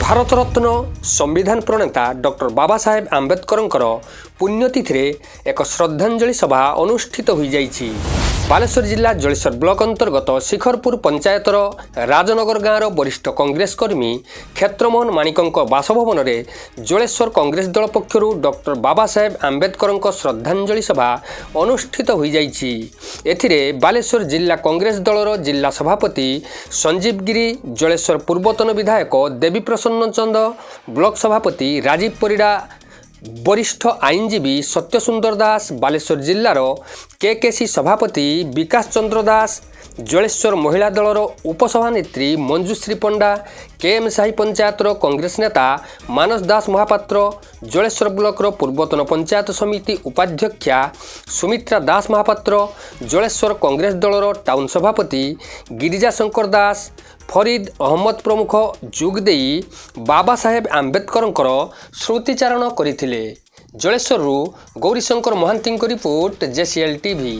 ଭାରତରତ୍ନ ସମ୍ବିଧାନ ପ୍ରଣେତା ଡକ୍ଟର ବାବା ସାହେବ ଆମ୍ବେଦକରଙ୍କର ପୁଣ୍ୟତିଥିରେ ଏକ ଶ୍ରଦ୍ଧାଞ୍ଜଳି ସଭା ଅନୁଷ୍ଠିତ ହୋଇଯାଇଛି। ବାଲେଶ୍ୱର ଜିଲ୍ଲା ଜଳେଶ୍ୱର ବ୍ଲକ ଅନ୍ତର୍ଗତ ଶିଖରପୁର ପଞ୍ଚାୟତର ରାଜନଗର ଗାଁର ବରିଷ୍ଠ କଂଗ୍ରେସ କର୍ମୀ କ୍ଷେତ୍ରମୋହନ ମାଣିକଙ୍କ ବାସଭବନରେ ଜଳେଶ୍ୱର କଂଗ୍ରେସ ଦଳ ପକ୍ଷରୁ ଡକ୍ଟର ବାବା ସାହେବ ଆମ୍ବେଦକରଙ୍କ ଶ୍ରଦ୍ଧାଞ୍ଜଳି ସଭା ଅନୁଷ୍ଠିତ ହୋଇଯାଇଛି। ଏଥିରେ ବାଲେଶ୍ୱର ଜିଲ୍ଲା କଂଗ୍ରେସ ଦଳର ଜିଲ୍ଲା ସଭାପତି ସଞ୍ଜୀବ ଗିରି, ଜଳେଶ୍ୱର ପୂର୍ବତନ ବିଧାୟକ ଦେବୀ ପ୍ରସନ୍ନ ଚନ୍ଦ, ବ୍ଲକ ସଭାପତି ରାଜୀବ ପରିଡ଼ା, ବରିଷ୍ଠ ଆଇନଜୀବୀ ସତ୍ୟସୁନ୍ଦର ଦାସ, ବାଲେଶ୍ୱର ଜିଲ୍ଲାର କେକେସି ସଭାପତି ବିକାଶ ଚନ୍ଦ୍ର ଦାସ, ଜଳେଶ୍ୱର ମହିଳା ଦଳର ଉପସଭାନେତ୍ରୀ ମଞ୍ଜୁଶ୍ରୀ ପଣ୍ଡା, କେଏମ୍ ସାହି ପଞ୍ଚାୟତର କଂଗ୍ରେସ ନେତା ମାନସ ଦାସ ମହାପାତ୍ର, ଜଳେଶ୍ୱର ବ୍ଲକର ପୂର୍ବତନ ପଞ୍ଚାୟତ ସମିତି ଉପାଧ୍ୟକ୍ଷା ସୁମିତ୍ରା ଦାସ ମହାପାତ୍ର, ଜଳେଶ୍ୱର କଂଗ୍ରେସ ଦଳର ଟାଉନ୍ ସଭାପତି ଗିରିଜା ଶଙ୍କର ଦାସ, ଫରିଦ ଅହମ୍ମଦ ପ୍ରମୁଖ ଯୋଗ ଦେଇ ବାବା ସାହେବ ଆମ୍ବେଦକରଙ୍କର ସ୍ମୃତିଚାରଣ କରିଥିଲେ। ଜଳେଶ୍ୱରରୁ ଗୌରୀଶଙ୍କର ମହାନ୍ତିଙ୍କ ରିପୋର୍ଟ, ଜେସିଏଲ୍ ଟିଭି।